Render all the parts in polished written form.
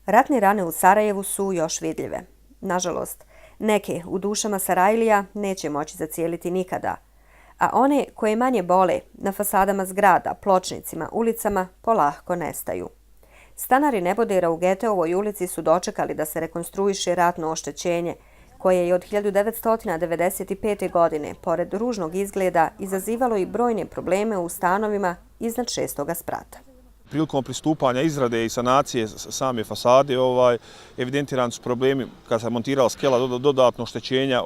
Ratne rane u Sarajevu su još vidljive. Nažalost, neke u dušama Sarajlija neće moći zacijeliti nikada, a one koje manje bole na fasadama zgrada, pločnicima, ulicama polahko nestaju. Stanari Nebodera u Geteovoj ulici su dočekali da se rekonstruiše ratno oštećenje, koje je od 1995. godine, pored ružnog izgleda, izazivalo i brojne probleme u stanovima iznad 6. sprata. Prilikom pristupanja izrade i sanacije same fasade evidentirani su problemi kada se montirala skela, dodatno oštećenja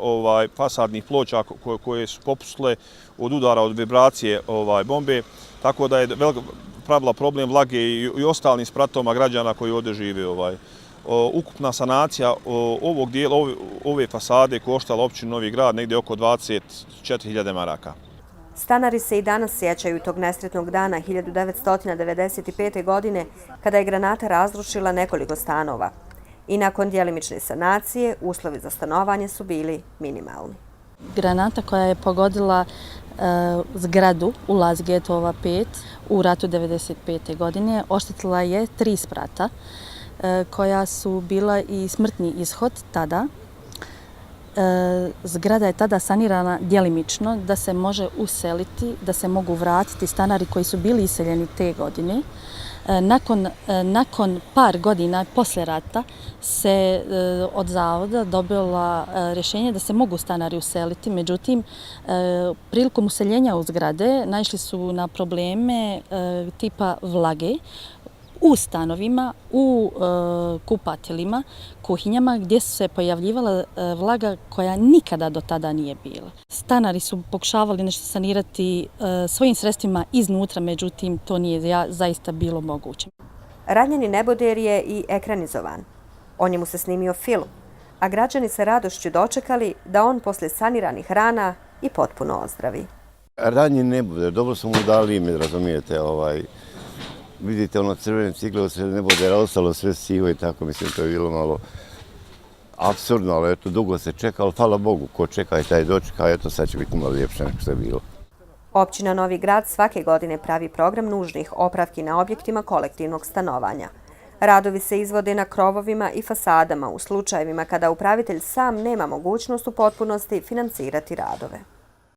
fasadnih ploča koje su popustile od udara, od vibracije bombe, tako da je pravila problem vlage i ostalim spratovima građana koji ovdje žive. Ukupna sanacija ovog dijela, ove fasade koštala općinu Novi Grad negdje oko 24.000 maraka. Stanari se i danas sjećaju tog nesretnog dana 1995. godine kada je granata razrušila nekoliko stanova. I nakon djelimične sanacije uslovi za stanovanje su bili minimalni. Granata koja je pogodila zgradu ulaz Getova 5 u ratu 1995. godine oštetila je 3 sprata koja su bila i smrtni ishod tada. Zgrada je tada sanirana djelimično da se može useliti, da se mogu vratiti stanari koji su bili iseljeni te godine. Nakon par godina posle rata se od zavoda dobila rješenje da se mogu stanari useliti, međutim, prilikom useljenja u zgrade naišli su na probleme tipa vlage u stanovima, u kupateljima, kuhinjama gdje su se pojavljivala vlaga koja nikada do tada nije bila. Stanari su pokušavali nešto sanirati svojim sredstvima iznutra, međutim to nije zaista bilo moguće. Ranjeni Neboder je i ekranizovan. O njemu se snimio film, a građani se radošću dočekali da on posle saniranih rana i potpuno ozdravi. Ranjeni Neboder, dobro su mu dali ime, razumijete, vidite ono crvene cigle u sred Nebodera, ostalo sve sivo i tako, mislim, to je bilo malo apsurdno, ali eto, dugo se čeka, ali hvala Bogu, ko čeka i taj dočeka, eto, sad će biti malo ljepše nego što je bilo. Općina Novi Grad svake godine pravi program nužnih opravki na objektima kolektivnog stanovanja. Radovi se izvode na krovovima i fasadama u slučajevima kada upravitelj sam nema mogućnost u potpunosti financirati radove.